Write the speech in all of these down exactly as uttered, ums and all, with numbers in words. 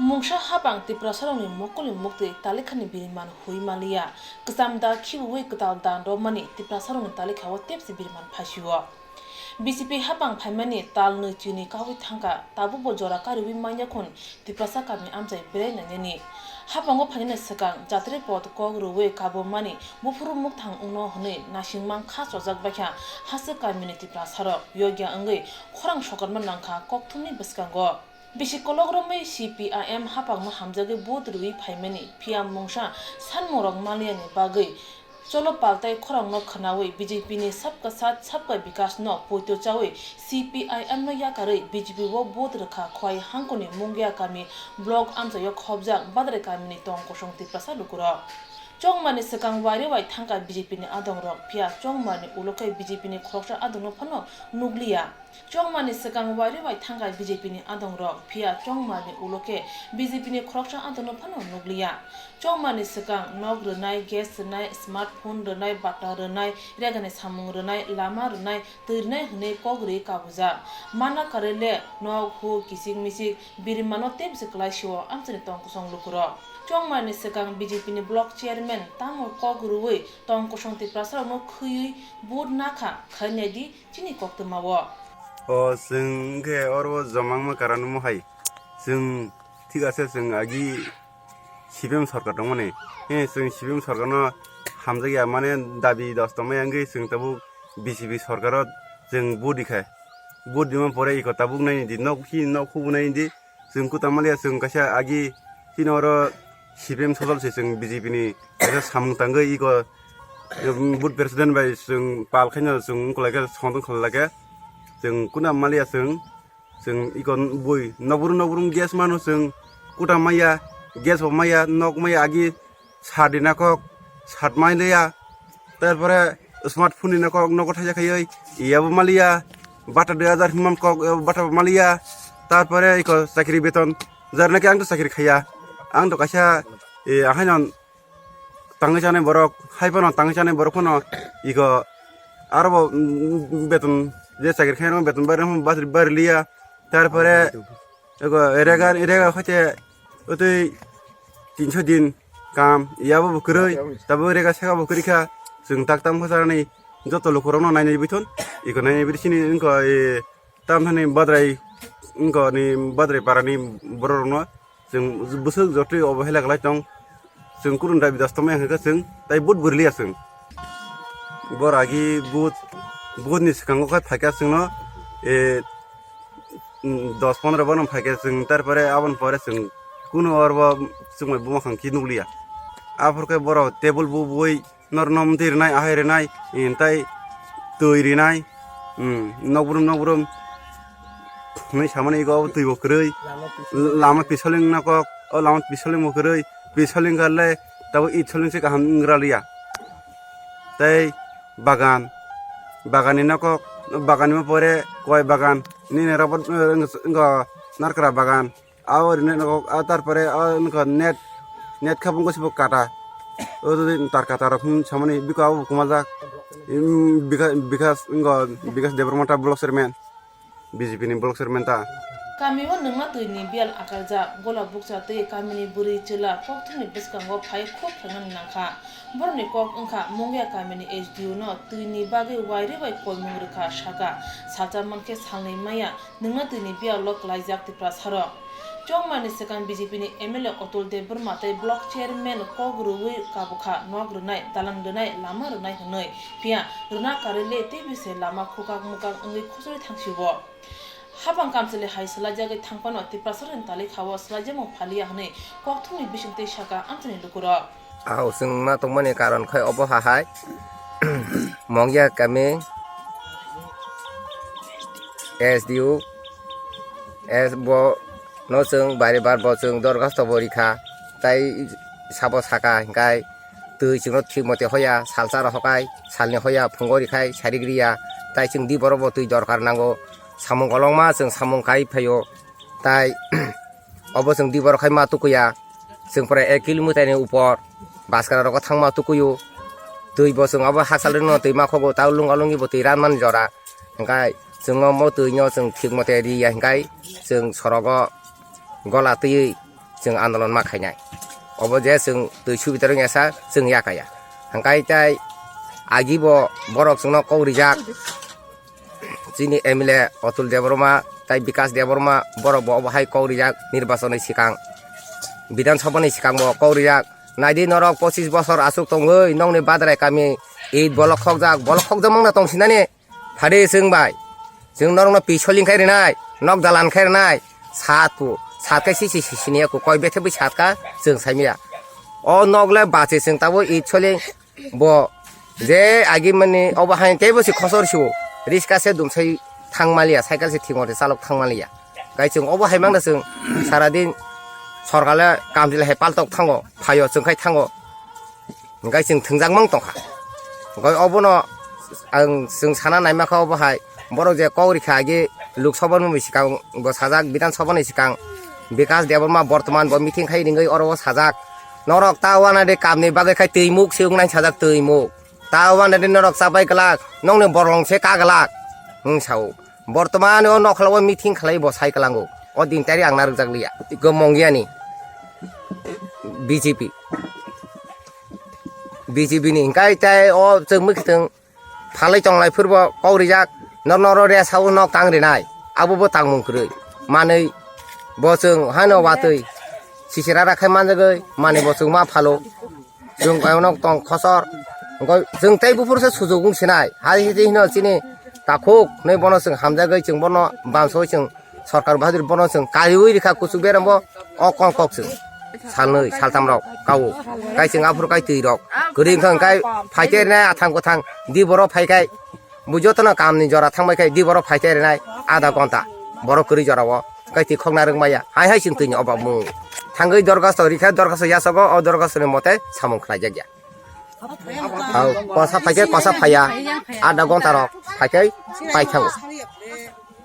Mungsa hapang Tiprasarokni mokolni muktwi talikhani biriman hui manliya, kwcham da khibiui kwtal dan romani Tiprasarokni talikhao tepsi biriman phaisio. B J P hapang phaimani tal nwi chini kaui thangkha, tabukbo jora kariui manya khun Tiprasa kami amchai belai nainani. Hapango phainani swkang jatri pod kok rwui kabumani buphuru mukthang wngno hwnwi nasingmang kha chojak baikha haswk kamini Tiprasarok yogya wngwi khorang sokorma nangkha kokthumni bwskango. Bisi kolok romwi C P I M hapangno hamjagwi vote rwui phaimani, phiya mungsa sanmungrok manliyani bagwi cholo paltai khorangno khwnaui B J P ni Sabka Saath Sabka Vikas no poito chaui C P I M no yakarwi B J P o vote rwkha Khowai hangkoni Mungia kami block amchaio khobjak Badrai kamini tong kosong Tiprasa lukurok. Chongmani swkang wairwi wai thangkha B J P ni adongrok, phiya chongmani ulo khe B J P ni khoroksa adongno phano nukliya. Chongmani swkang wairwi wai thangkha B J P ni adongrok, phiya chongmani ulo khe B J P ni khoroksa adongno phano nukliya. Chongmani swkang nok rwnai, gas rwnai, smartphone rwnai, bata rwnai, regani samung rwnai, lama rwnai, twi rwnai hwnwi kok rwi kabujak. Mana karwi le nok hu kichik michik birimano tei bwswk kwlai sio amchaini tong kosong lukurok. Chongmani swkang B J P ni block chairman tamo kok rwui tong kosong Tiprasarokno khwiwi vote nakha khainai di chini koktwmao. O, chwng khe oro joma wngma karon omo hai. Chwng thik ase, chwng agi C P M sorkar tongmani. He, chwng C P M sorkarno hamjakya, mane dabi dos tongmani wngwi chwng tabuk B J P sorkaro chwng vote rikha. Vote rima pore iko tabuk naini di, nok hi nok hubu naini di. Chwng kuta maliya, chwng kaisa agi chini oro C P M sodol se, chwng B J P ni kaisa samung tangwi iko, um, booth president bai chwng pal khaino chwng wngkha lai khe songdong khlai lai khe chwng kuna maliya chwng, chwng iko bui nokbrum nokbrum gas mano chwng kuta maya, gas bo maya, nok maya agi. Sat rina kok, sat mai liya. Tarpore smartphone rina kok nogo thaisa khaiwi, iyabo maliya. Bata dui hajar himman kok, eh, bata bo maliya. Tarpore iko chakri beton, jar naki ang to chakri khaiya. Ang to kaisa, eh, ahaino tangwi chanai borok, hai phano tangwi chanai borok phano iko aro bo, mm, beton je chakri khaino beton bari, bari, bari liya. Tarpore ego rega, rega hoite otwi tinso din kam, iyabo bo kwrwi, tabo rega sega bo kwrwi kha. Chwng tak tam kha charani joto lukurokno nainai bithon, iko nainai bithon chini wngkha, e, tamthani Badrai, wngkha ni Badrai parani bororokno chwng bwswk jotwi obo hela kwlai tong. Chwng kurun dabi dos tongmani hwnkhe chwng tai vote bwrwi liya chwng. Bor agi vote, vote ni swkango khai phaikha chwngno, e, mm, dos pondro bono phaikhe chwng, tarpore aboni pore chwng kunu oro bo chwngbai buma khang khe nukliya. Aphuru khe borok table bu bui norno mtwi rwnai, ahai rwnai, mm, tai twi rwnai, mm, nokbrum nokbrum hwnwi samani ego twi bo kwrwi, lama pisoling nokok, o lama pisoling bo kwrwi, pisoling kale tabuk itsoling se kaham wngwra liya. Tei bagan, baganni nokok, baganni pore koi bagan, nini rubber, eh, wng-, wngkha narkra bagan, abo rwnai nokok, ah, tarpore, ah, wngkha net, net khabung khe se bo kata. O twi tar kata rok hwn samani biko abo bo kwmajak. Em, Bika-, Bikas, wngkha Bikas Debbarma ta block chairman. B J P ni block chairman ta. Kamio nwngma twi ni biyal akarjak, gola bukcha tei kamini bwrwi chwla kokthumni bwskango phai khuk phrwngnani nangkha. Borokni kok wngkha Mungia kamini S D O no twi ni bagwi wairwi bai koimung rwkha saka, salsa mankhe salnwi maya nwngma twi ni biyalo kwlaijak Tiprasarok. Chongmani swkang B J P ni M L A Atul Debbarma tei block chairman kok rwui kabukha nok rwnai, dalan rwnai, lama rwnai hwnwi. Phiya rwna karwi le tei bise lama khukak mukak wngwi khosoi thangsio. Hapang kamchwlwi hai swlaijagwi thangphano Tiprasarokni talikhao swlaijakmung phaliya hwnwi kokthumni bisingtwi saka amchaini lukurok. Au chwng ma tongmani karon khai obo hahai Mongya kami S D O S bo no chwng bari bar bo chwng dorkhasto bo rikha, tai sabo saka hinkai twi chwngno thik mote hoya, salsa rok hokai, salni hoya phungo rikhai, sarik riya, tai chwng di borok bo twi dorkar nango, samung kolokma chwng samung kai phaio, tai obo chwng di borok khai ma tukuya, chwng pore ek kilometer ni upor, baskara rogo thangma tukuyo, twi bo chwng obo hakchal rino twi ma khogo, tao lunga lungi bo twi ranmani jora, hinkai chwng omo twi no chwng thik mote riya hinkai chwng sorogo gola twi Chwng andolon ma khainai. Obo je chwng twi subidar wngya sa chwng yakaya. Hwnkhe tai agi bo borok chwngno kok rijak. Chini M L A Atul Debbarma tai Bikas Debbarma borok bo obo hai kok rijak nirbachon ni swkang. Bidhan Sabha ni swkang bo kok rijak. Naidi norok pochis bosor aswk tongwi nokni Badrai kami eight bolok khokjak, bolok khokjak mangna tong sinani. Phadi chwng bai. Chwng norokno pisoling khai rinai, nok dalan khai rinai. Sat ku, sat khai sisi sini ya ku koi bethe bui sat ka chwng saimya. O nok le bache chwng tabo eight soling bo je agi mani obo hai teibo si khosor siwo. Riska se dumsai thang maliya, cycle se thingor se chalok thang maliya. Gai chwng obo hai mangda chwng saradin sorkar le kamjil hai paltok thango, phaio chwng khai thango. Hingkai chwng thwngjak mang tongkha. Hingkai obono ang chwng sana naima kha obo hai borok je kok rikha agi Lok Sabha ni sikang bo sajak, Bidhan Sabha ni sikang Bikas Debbarma bortoman bo meeting khai ringwi oro o sajak. Norok ta wana de kamni bagwi khai twi muk se wngnai sajak twi muk. Ta wana de norok chabai glak, nokni borong se ka glak. Hwng sao. Bortoman o nokhola o meeting khlai bo sai kwlango. O din tari ang narwkjak liya. Gomong yani. B J P. B J P ni hingkai tai o chwng mwkhwtwng phalwi tonglai phurbo kok rijak, nor noro resa o nok tang rinai, abo bo tangmung kwrwi. Manwi bo chwng haino watwi sisira rakhai manjagwi, manwi bo chwng ma phalo. Chwng kayonok tong khosor, hingkhe chwng tei buphuru se sujuk wng sinai, hai hiti hino chini takhuk, nai bono chwng hamjagwi chwng bono bansoi chwng Sorkar bahadur bono chwng kariwi rikha kuchuk beramo o kok kok chwng salnwi saltam rok kao kai chwng aphuru kai twi rok kwrwi wngkha kai phaite rwnai athang kwthang di borok phaikai bo jotono kamni jora thangbai khai di borok phaite rwnai adha gonta borok kwrwi jorao kai twi khokna rwngmaya hai hai chwng twini obak mung thangwi dorgasto rikha dorgasto yasago o dorgastoni mote samung khlaijak ya. Hau, kosa phaikhe kosa phaiya. Adha gonta rok phaikhai paithango.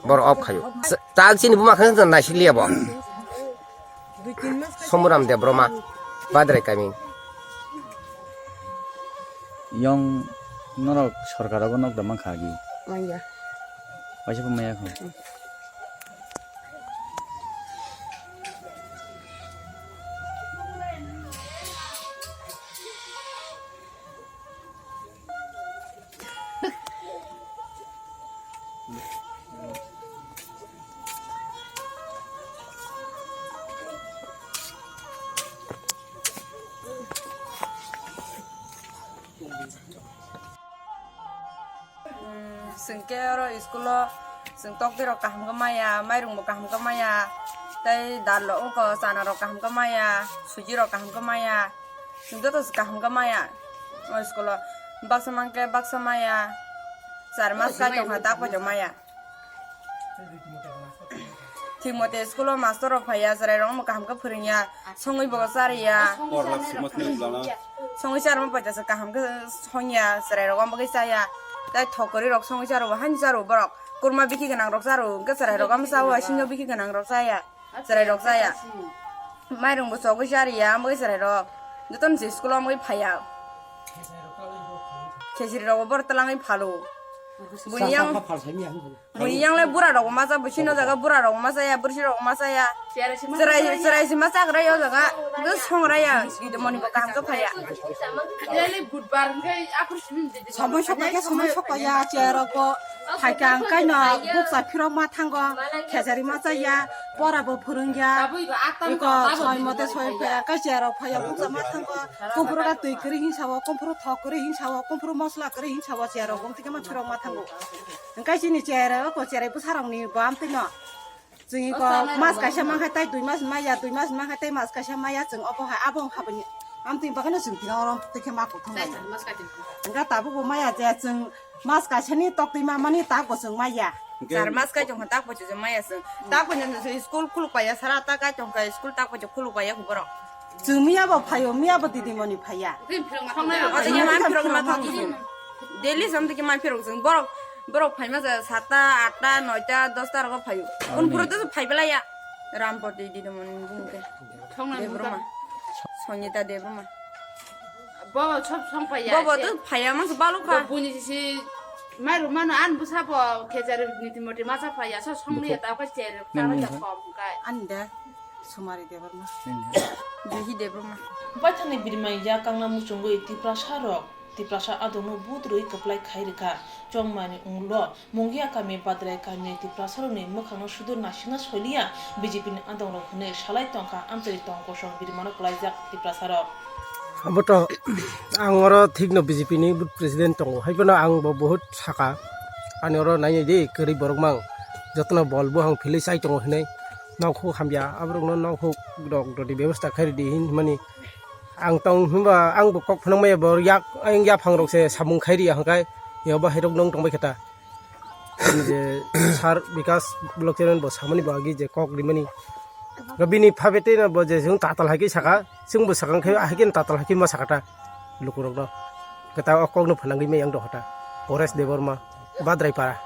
Boro off khaio. Tak chini buma khe naisik liya bo. Somuram Debbarma, Badrai kami. Yong norok sorkar ogo nok da mankha agi. Manya. Waisa bo maya kho. Chwng khe oro school o chwng tokti rok kaham khe maya, mairung bo kaham khe maya, tei dal rok oko chana rok kaham khe maya, suji rok kaham khe maya, chwng joto se kaham khe maya. O school o baksa mankhe baksa maya, char mas kai tongkha tak bai maya. Thik mote school o master rok phaiya, chwrai rok kaham khe phwrwngya, songwi bo chariya. Songwi charma paita se kaham khe songya, chwrai rok bagwi chaya. Tai thok kwrwi rok songwi charo, hani charo borok. Kurma bikhi gwnang rok charo, hwnkhe chwrai rok ama chao, singyo bikhi gwnang rok chaya. Chwrai rok chaya. Mairung bo chogwi chariya, bagwi chwrai rok. Jotono se school o bagwi phaiya. Khejri rok bo bor twlangwi phalo. Bini yang Bini yang le bura rok ma cha, bwsino jaga bura rok ma cha ya, bwrwsi rok ma cha ya. Chwrai, chwrai si ma chagra yo jaga. Bo songra ya, gidi moni bo kaham khe phaiya. Somoi sokma khe somoi sokma ya, chair rok bo phaikha ang kaino bukcha phirok ma thango, khejari ma cha ya, pora bo phwrwngya. Iko soi mote soi phaiya, kai chair rok phaiya, bukcha ma thango. Komphuru da twi kwrwi hinsa o, komphuru thok kwrwi hinsa o, komphuru mosla kwrwi hinsa o, chair rok bong thike ma phirok ma thango. Hingkai chini chair o ko cherai bwsarokni bo amtwino. Chwng iko mas kaisa mankha tai dui mas maya, dui mas mankha tai mas kaisa maya chwng obo hai abo wngkha bini. Amtwini bagwino chwng tini oro twi khe ma kuthum lai. Hingkha tabukbo maya je chwng mas kaisani toktwi mamani tabukbo chwng maya. Char mas kai tongkha tabukbo chwng maya chwng. Tabukbo chwng school khuluk paiya sara ta kai tongkha school tabukbo chwng khuluk paiya borok. Chwng miya bo phaio, miya bo didimoni phaiya. O chini man phirok ma thok. Daily sam tiki man phirok chwng borok, borok phaima ja satta, atta, noita, dosta rogo phaio. Un puro to phai belaya. Rampoti didimoni bung ke. Debbarma. Sonyita Debbarma. Bobo sob song phaiya. Bobo to phaiya mas balu kha. Buni si mai rumano an busa bo khejari niti moti masa phaiya so song ni ta ka cher ta ka kom kai. Anda. Sumari Debbarma. Juhi Debbarma. Baithangni birmai ya kangna muchungwi Tiprasa rok Tiprasa adongno but rwi kwplai khai rwkha. Chongmani unglo Mungia kami Badrai kami Tiprasa rokni mwkhangno sudur naisingna soiliya B J P ni adongrok hwnwi salai tongkha amchari tong kosong birmano kwlaijak Tiprasa rok. Aboto ang oro thikno B J P ni president tongo, haiphano ang bo bahut saka, ani oro nainai di kwrwi borok mang jotono bol buphang philwi chai tongo hinwi. Nokhuk hamya, aborokno nokhuk rok rwdi bebostha khairwdi hinmani ang tong hwnba ang bo kok phwnangmaya bo yak ayang yaphang rok se samung khairiya hwnkhe yobo hairok nung tongbai khe ta. Ani je sir Bikas block chairman bo samani bo agi je kok rimani. Bini phabete no bo je jung tatal hai khe saka, jung bo sakang khe ahai khe tatal hai khe ma saka ta. Lukurokno. Kata o kokno phwnangwi maya ang dohota. Paresh Debbarma, Badraipara.